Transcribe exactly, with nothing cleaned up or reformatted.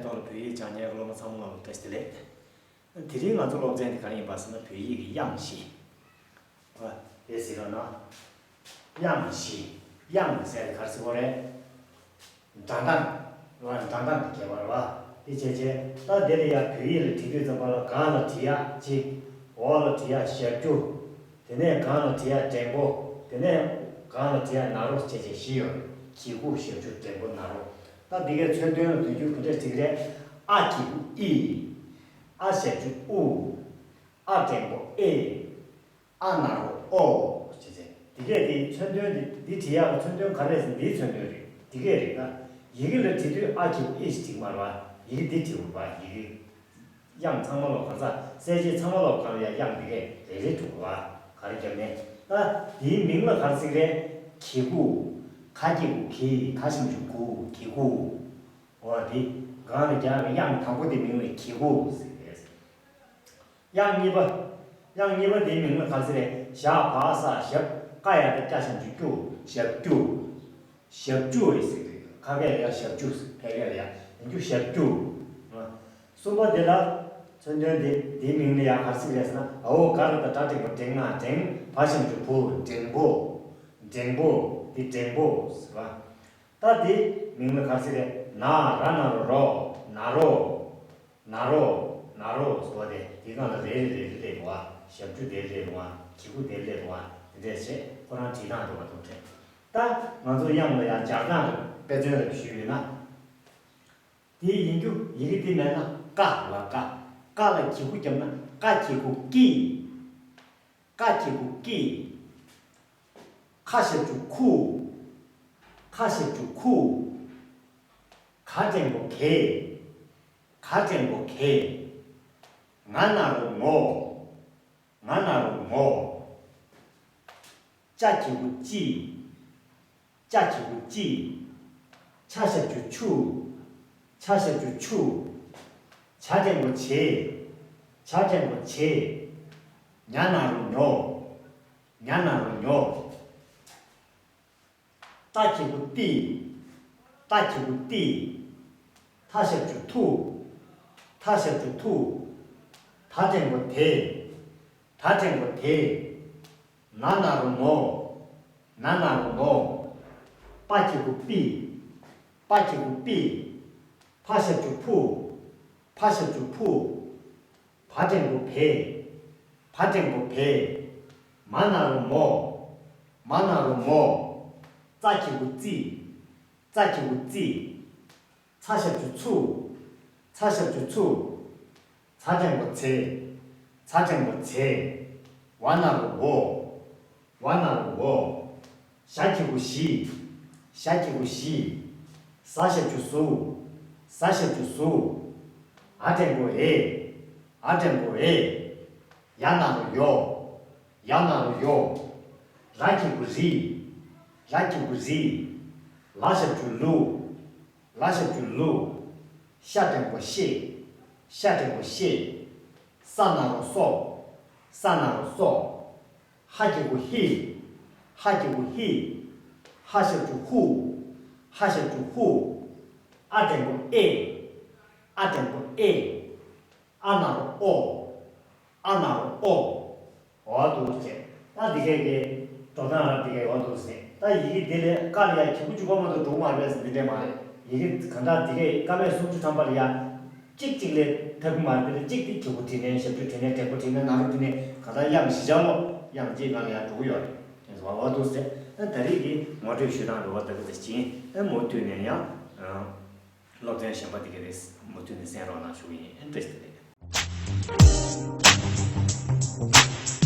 ལ་བོད་ཡིག་སྦྱང་མཁན་སློབ་མ་ཚང་མ་ལ་བཀྲ་ཤིས་བདེ་ལེགས། དེ་རིང་ང་ཚོ་སློབ་ཚན་འདི་ག་རེ་ཡིན་པ་ཟེར་ན། བོད་ཡིག་གི་དབྱངས་བཞི། ཨ། དེ་ཟེར་རོགས་གནང་། དབྱངས་བཞི། དབྱངས་ཟེར་ག་རེ་ཟེར་དགོས་རེད། སྒྲ་གདངས། སྒྲ་གདངས་ཀྱི་ཁྱད་པར་བ། དེ་བྱས་བྱས་ད་དེ་ལ་ཡ་བོད་ཡིག་ལ་བྲིས་དུས་ཙམ་པ་ལ་ག་ལ་བྲིས་ཡག་གཅིག་འོག་ལ་བྲིས་ཡག་ཞབས་ཀྱུ། དེ་ནས་སྒང་ལ་བྲིས་ཡག་འགྲེང་པོ། དེ་ནས་སྒང་ལ་བྲིས་ཡག་ན་རོ་བྱས་བྱས་བཞི་ཡོད། གི་གུ་ཞབས་ཀྱུ་འགྲེང་པོ་ན་རོ། ད་འདི་གའི་མཚོན་དོན་ལ་ཟེར་རྒྱུ་ག་འདྲ་ཞིག་རེད། ཨ་གི་གུ་ཨི། ཨ་ཞབས་ཀྱུ་ཨུ། ཨ་འགྲེང་པོ་ཨེ། ཨ་ན་རོ་ཨོ། ཅེས་ཟེར། འདི་གས་འདི་མཚོན་དོན་འདི་འདི་བྲིས་ཡག་གི་མཚོན་དོན་ག་རེ་ཟེར་ན་འདིའི་མཚོན་དོན་རེད། འདི་གས་རེད་ད། ཡི་གེ་ལ་བྲིས་དུས་ཨ་གི་གུ་ཨི་ཞེས་བྲིས་མ་རེད་པ། ཡི་གེ་འདི་བྲིས་དགོས་པ། ཡི་གེ་དབྱངས་ཚང་མ་ལོག་གང་ཟག་གསལ་བྱེད་ཚང་མ་ལོག་གང་ལ་ཡང་དབྱངས་འདི་གས་རེ་རེ་འགྲོ་དགོས་པ། ག་རེ་བརྒྱབ་ནས་ད་འདིའི་མིང་ལ་ག་རེ་ཟེར་གི་རེད། གི་གུ། ག་གི་གུ་གི། ག་ཞབས་ཀྱུ་གུ། གི་གུ། འོ་འདི་སྒང་ལ་རྒྱག་གི་དབྱངས་དང་པོ་དེ་མིང་ལ་གི་གུ་ཟེར་གི་རེད། དབྱངས་གཉིས་པ། དབྱངས་གཉིས་པ་དེའི་མིང་ལ་ག་རེ་ཟེར་རེད། ཞ་བ་ས་ཞབས། ཀ་ཡ་བཏགས་ཀྱ་ཞབས་ཀྱུ་ཀྱུ། ཞབས་ཀྱུ། ཞབས་ཀྱུ་ཡི་ཟེར་གི། ཁ་སྐད་ལ་ཡ་ཞབས་ཀྱུ་ཟེར། ཕལ་སྐད་ལ་ཡ་ཡིན་རྒྱུ་ཞབས་ཀྱུ། གསུམ་པ་དེ་ལ་མཚོན་དོན་དེ་དེའི་མིང་ལ་ཡ་ག་རེ་ཟེར་གི་རེད་ཟེར་ན། འ་འོག་ག་ར་བཏགས་སྒྲ་འགྲེང་བུ་འགྲེང་ང་འགྲེང་། བ་ཞབས་ཀྱུ་བུ། འགྲེང་བུ། འགྲེང་བུ། འདི་འགྲེང་བུ་ཟེར་བ། ད་འདི་མིང་ལ་ག་རེ་ཟེར་རེད། ན་ར་ན་རོ་རོ། ན་རོ། ན་རོ། ན་རོ་ཟེར་བ་དེ་འདི་སྒང་ལ་རེ་རེ་རེ་རེ་སླེབས་འདུག་པ། ཞབས་ཀྱུ་དེ་སླེབས་འདུག་པ། གི་གུ་དེ་སླེབས་འདུག་པ། འདི་འདྲས་བྱས་ཁོ་རང་བྲིས་སྟངས་འདུག་པ་འདུག་དྲན། ད་ང་ཚོ་དབྱངས་ལ་ཡང་སྦྱར་སྟངས་ལ་དཔེ་མཚོན་ལ་ཞུས་ཡོད་ན། དེ་ཡིན་རྒྱུ་ཡི་གེ་དེ་མེད་ན་ཀ་ལ་ཀ། ཀ་ལ་གི་གུ་བརྒྱབ་ན་ཀ་གི་གུ་ཀི། ཀ་གི་གུ་ཀི། ཁ་ཞབས་ཀྱུ་ཁུ། ཁ་ཞབས་ཀྱུ་ཁུ། ག་འགྲེང་བུ་གེ། ག་འགྲེང་བུ་གེ། ང་ན་རོ་ངོ། ང་ན་རོ་ངོ། ཅ་གི་གུ་ཅི། ཅ་གི་གུ་ཅི། ཆ་ཞབས་ཀྱུ་ཆུ། ཆ་ཞབས་ཀྱུ་ཆུ། ཇ་འགྲེང་བུ་ཇེ། ཇ་འགྲེང་བུ་ཇེ། ཉ་ན་རོ་ཉོ། ཉ་ན་རོ་ཉོ། ཏ་གི་གུ་ཏི། ཏ་གི་གུ་ཏི། ཐ་ཞབས་ཀྱུ་ཐུ། ཐ་ཞབས་ཀྱུ་ཐུ། ད་འགྲེང་བུ་དེ། ད་འགྲེང་བུ་དེ། ན་ན་རོ་ནོ། ན་ན་རོ་ནོ། པ་གི་གུ་པི། པ་གི་གུ་པི། ཕ་ཞབས་ཀྱུ་ཕུ། ཕ་ཞབས་ཀྱུ་ཕུ། བ་འགྲེང་བུ་བེ། བ་འགྲེང་བུ་བེ། མ་ན་རོ་མོ། མ་ན་རོ་མོ། ཙ་གི་གུ་ཙི། ཙ་གི་གུ་ཙི། ཚ་ཞབས་ཀྱུ་ཚུ། ཚ་ཞབས་ཀྱུ་ཚུ། ཚ་འགྲེང་བུ་ཚེ། ཚ་འགྲེང་བུ་ཚེ། ཝ་ན་རོ་ཝོ། ཝ་ན་རོ་ཝོ། ཞ་གི་གུ་ཞི། ཞ་གི་གུ་ཞི། ཟ་ཞབས་ཀྱུ་ཟུ། ཟ་ཞབས་ཀྱུ་ཟུ། འ་འགྲེང་བུ་འེ། འ་འགྲེང་བུ་འེ། ཡ་ན་རོ་ཡོ། ཡ་ན་རོ་ཡོ། ར་གི་གུ་རི། ར་གི་གུ་རི། ལ་ཞབས་ཀྱུ་ལུ། ལ་ཞབས་ཀྱུ་ལུ། ཤ་འགྲེང་བུ་ཤེ། ཤ་འགྲེང་བུ་ཤེ། ས་ན་རོ་སོ། ས་ན་རོ་སོ། ཧ་གི་གུ་ཧི། ཧ་གི་གུ་ཧི། ཧ་ཞབས་ཀྱུ་ཧུ། ཧ་ཞབས་ཀྱུ་ཧུ། ཨ་འགྲེང་བུ་ཨེ། ཨ་འགྲེང་བུ་ཨེ། ཨ་ན་རོ་ཨོ། ཨ་ན་རོ་ཨོ། འོ་འདུག་ཟེར། ད་འདི་གས་ཀྱི་འགྲོ་སྟངས་ར་འདི་གས་འོ་འདུག་ཟེར། ད་ཡི་གེ་འདི་ལས་ཀ་ལ་ཡ་གི་གུ་བཅུ་པ་མ་གཏོགས་འགྲོ་གི་མ་རེད་ཟེར་འདི་འདྲས་མ་རེད། ཡི་གེ་གང་དག་འདི་གས་ཀ་མད་སུམ་ཅུ་ཐམ་པ་ལ་ཡ་གཅིག་གཅིག་ལས་ཐབས་མ་རེད། འདི་ལ་གཅིག་དེ་གི་གུ་བྲིས་ནས་ཞབས་ཀྱུ་བྲིས་ནས་འགྲེང་བུ་བྲིས་ནས་ན་རོ་བྲིས་ནས་གང་དག་དབྱངས་བཞི་ཆ་ལོ་དབྱངས་གཅིག་ནང་ལ་ཡ་འགྲོ་གི་ཡོད་རེད། འོ་འདུག་ཟེར། ད་ད་རེས་ཀྱི་ངོ་སྤྲོད་ཞུ་སྟངས་རེད་བ། ད་གི་ད་ཅིང་ཨེ་མུ་མཐུད་ནས་ཡང་། སློབ་ཚན་གཞན་པ་དེ་ག་རེ་མུ་མཐུད་ནས་གསན་རོགས་གནང་ཞུ་གི་ཡིན། བཀྲ་ཤིས་བདེ་ལེགས།